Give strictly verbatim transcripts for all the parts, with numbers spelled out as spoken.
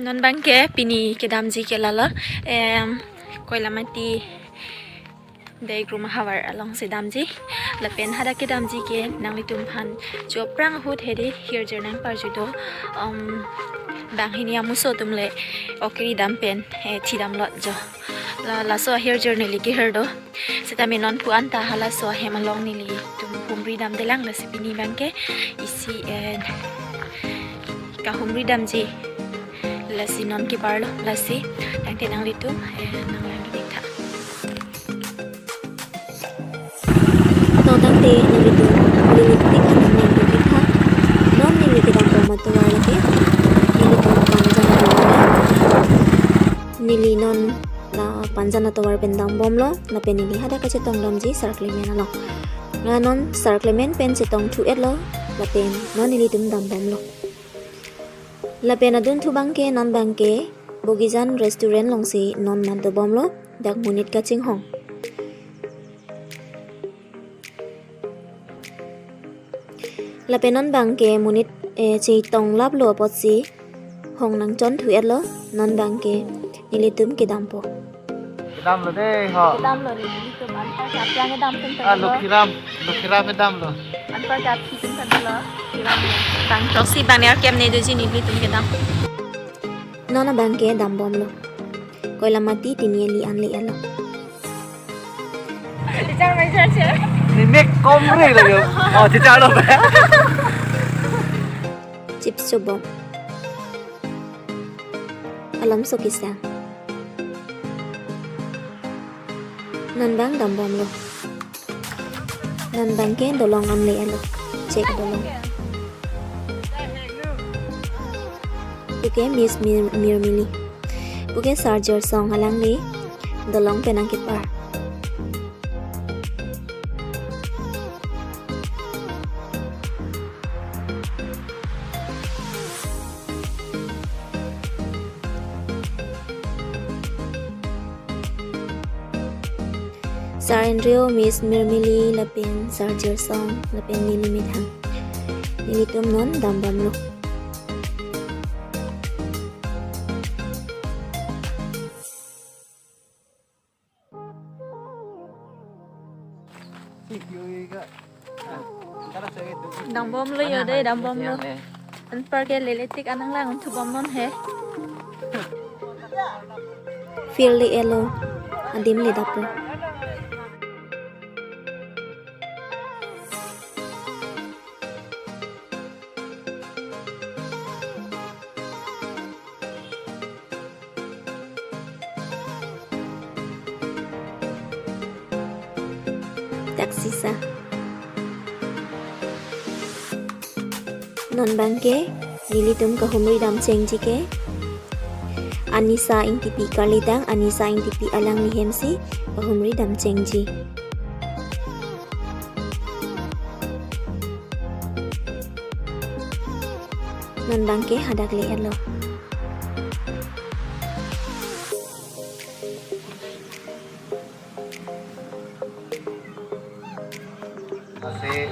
Non abangke pini kedamji ke lalo, em, Koilamati Dei Grum ahavar alongsi damji. Lapen hadak kedamji ke nanglitumphan cho aphrang ahut hedi hirjir nangparju do. Um, banghini amuso atum le okiri dam pen, eh, thi damlot jo. La, laso ahirjir neli kehir do. Seta me non pu anta halaso ahem along nelitum humri damdelang, lasi pini abangke isi, eh, kahumri damji. Lasi non kebarlo, lasi tangte nanglitum, eh, nanglang kedik tha. To tangte nanglitum limitik anam nangkedik tha. Non neli kedam pon atovar lake, nelitum Panjan atovar. Neli non la Panjan atovar pen dambomlo, lapen neli hadak kachetong damji Sar Clement along. La non Sar Clement pen chetong thu-etlo, lapen non nelitum dambomlo. Lapen adunthu abangke non abangke Bogijan Restaurant alongsi non mat dobomlo, dak monit kachinghong. Lapen non abangke monit, eh, chetong laplo apotsi hong nangchon thu-etlo, non abangke nelitum kedampo. Kedamlo dei, ho. Kedamlo dei, nelitum anpar ke aphrang kedam tum. Ah, tanglo. Lokhiram, Lokhiram kedamlo. Anpar ke aphi tum tanglo. Kedamlo. Bang throksi bang nerkep ne doji nelitum kedam. Non abangke dambomlo. Koilamati tini eli an le-etlo. Chichar mai chichar che. Ni mek komre lagi. Oh, chichar lo ba. Chips chobom. Alam so kisang. Non abang dambomlo. Non abangke dolong an le-etlo. Chek dolong. Puke Miss Mir-, Mirmili. Puke Sar Jirsong alangli dolong pen nangkepar. Sar Andrew, Miss Mirmili, lapen Sar Jirsong, lapen neli methang. Nelitum non dambomlo. Dambomlo yo dei, dambomlo. Anpar ke leletik anang lang unthu bomnon he. Field le-etlo, adim le daplo. Taksisa. Non abangke nelitum kahumri dam chengji ke Anisa Ingtipi, karlitang Anisa Ingtipi alangli hemsi kahumri dam chengji. Non abangke hadak le-etlo. Lasi,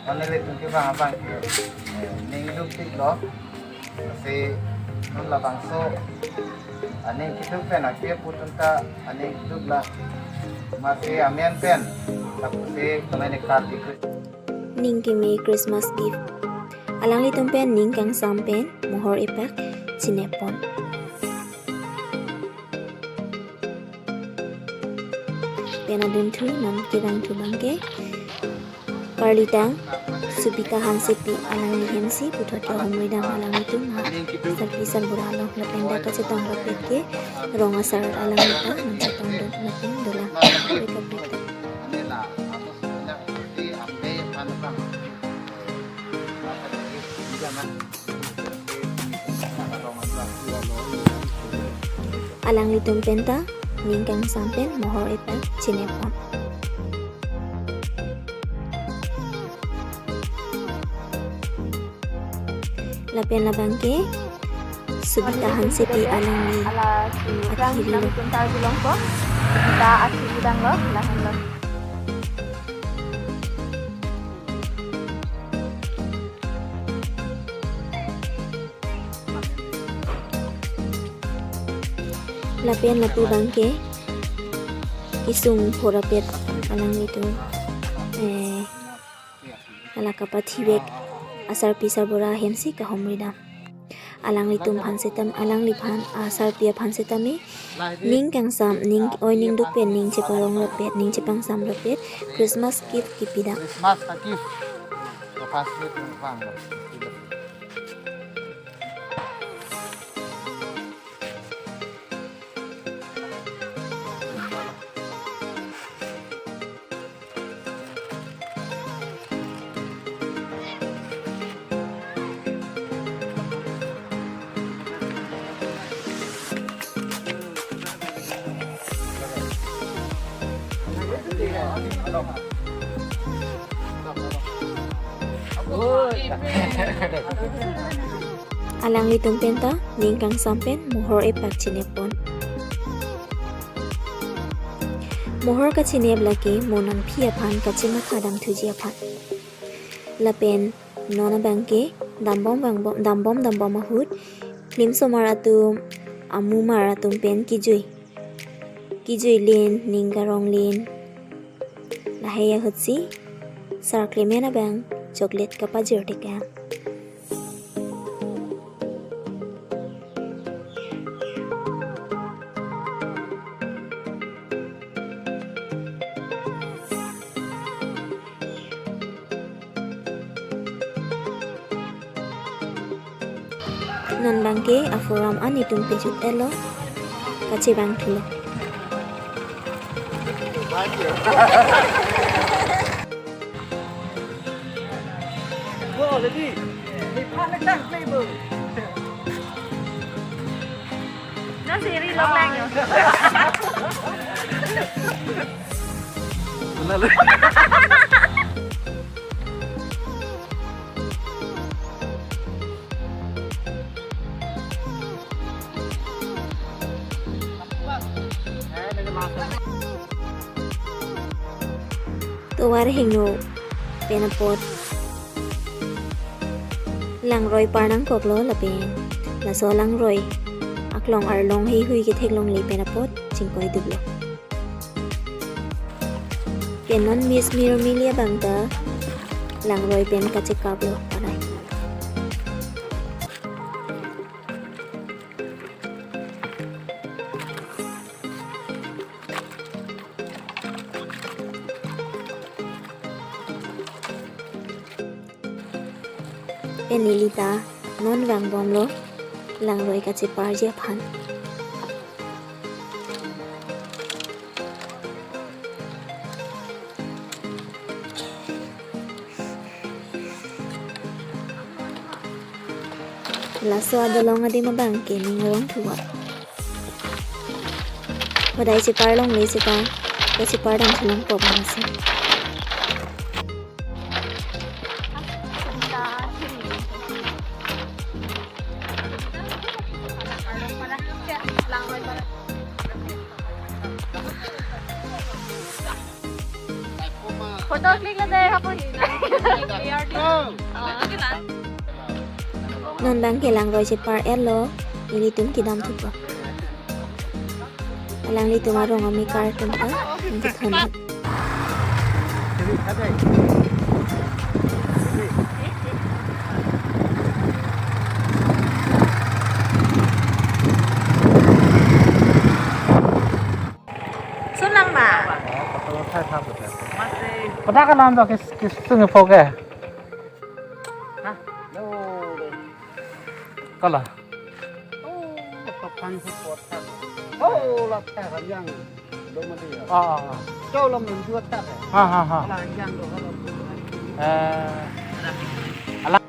non nelitum kevang abangke, eh, ning dukpiklo. Lasi, non labangso aning keduk pen akpia putun ta aning keduk la. Masi amen pen, lapusi kemene card ikut. Ning keme Christmas gift. Alanglitum pen ning kangsam pen mohor epak chinepon. Pen adunthu non kevangthu abangke karlitang Subita Hansepi alangli hemsi puthot kahumri dam alanglitum ha sarpi sarbura along lapen dak kachetong rapet ke rong asar alanglitum nangchetong dun lapen dolang kaprek kaprek. Alanglitum penta ning kangsam pen mohor epak chinepon. Lapen labangke Subita Hansepi alangli akhirilo. Subita akhirilo, lahenlo. Lapen lapu abangke kesung phurapet alanglitum, eh, hala kapathivek asarpi sarbura ahem si kahumri dam. Alanglitum aphan setame, alangliphan, asarpi aphan setame ning kangsam, ning oi ning duk pen ning cheparong rapet, ning chepangsam rapet Christmas gift kipi dam. Christmas a-gift. Kapas gift nang pang. Alanglitum penta ning kangsam pen mohor epak chinep pon. Mohor kachinep lake mo nangphi aphan kachimatha damthuji aphan. Lapen non abangke dambom vangbom, dambom dambom ahut klimsomar atum, amumar atum pen kejui, kejui lin, ning karong lin. Lahei ahut si sarklemen abang chocolate kapajir tekang. Non abangke aforum an itum pejut-etlo, kachevang thulo. Nasi ri long lang yo. Tovar hingno pen apot langroi par nangkoklo lapen laso langroi aklong arlong heihui ketheklongle pen apot chingkoi duplo. Pen non Miss Mirmili abang ta langroi pen kachekaplo parai. Pen neli ta non vangbomlo langroi kacheparji aphan. Laso adolong adim abangke ning arong thuwa. Hodai cheparlongle seta, kachepar dam chelong pok nangsi. Photo click la dai hapo hi na. Non abangke langroi chepar-etlo, ilitum kedam thupo. Alanglitum arong amekar atum ta nangkethon. Sunang ma. Pada ka lam do kis, kis sung pho ke. Kala. Oh, kapan support tak. Oh, lap tak yang. Do mati ya. Ah, ah, ah. Kau lam yang dua tak ya. Ha, ha, ha. Ala yang do kalau. Eh. Ala.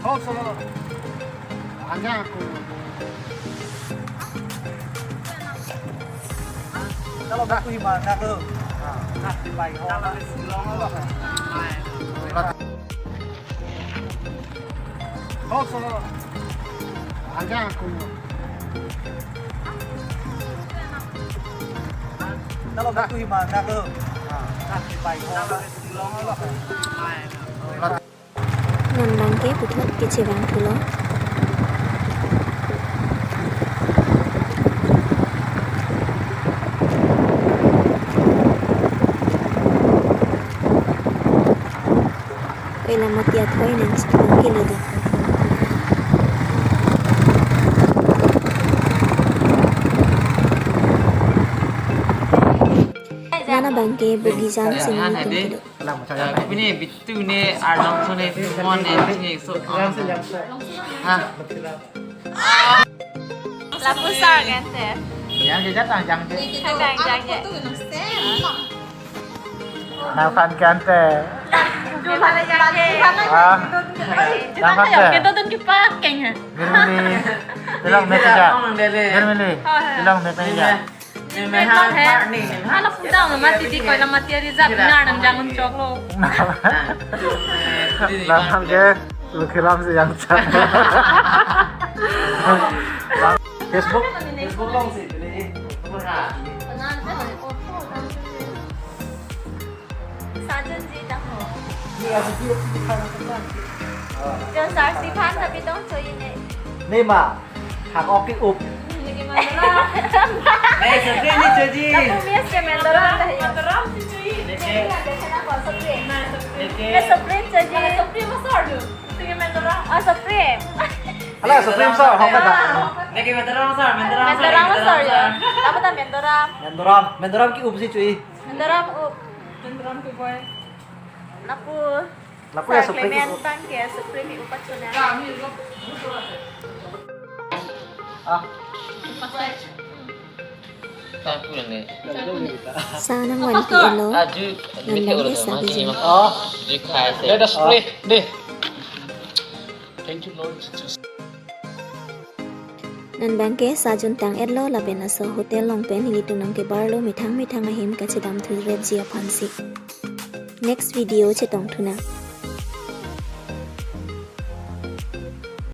Ho, solo. Hanya aku. Kalau aku hima nak tu. Nah, di pai. Kalau di Shillong apa? Ho, solo. Hanya aku. Kalau aku hima nak tu. Nah, di pai. Kalau di Shillong apa? Non abangke puthot kechevang thulo. Pela mati athoi nangchetong kele dam. Nana bangke bogi jam sing ni tum kedo. Pini bitu ne arnam sone mon ne sini so. Ha. Lapu sar kente. Yang je jatang yang je. Kadang jang je. Nang fan kente. Jumpa le jang je. Ah. Nang fan ke. Kita don kipak keng ha. Germany. Bilang meteja. Germany. Bilang meteja. Hala pudang mati di koi la mati ari jap ngar nang jangan choklo. Nang ke Lukhiram si yang chak. Facebook, Facebook long si beli. Sajan ji dak ho. Jo sar si phan tapi tong choi ne. Nema. Hak ok ki up. Lagi mandora. Eh, Saprim ni choji. Lapu mes ke mandora ta ya. Mandora si choji. Lagi. Lagi sana ko Saprim. Nah, Saprim. Lagi. Eh, Saprim choji. Saprim masar tu. Sige mandora. Oh, Saprim. Hala, Saprim sar, hok ta. Lagi mandora masar, mandora masar. Mandora masar ya. Apa ta mandora? Mandora, mandora ki up si choji. Mandora up. Mandora tu boy. Lapu. Lapu ya Saprim. Clement bangke Saprim mi upat chona. Ah. Aku ni. Sa nangvanpi-et lo. Aju. Nang bangke sa bijin. Oh. Aju khai se. Let us pray. Deh. Thank you, Lord Jesus. Nang bangke sa juntang-et lo lapen laso hotel along pen ilitum nangkebar lo methang methang ahem kachedam thu repji aphan si. Next video chetong thunang.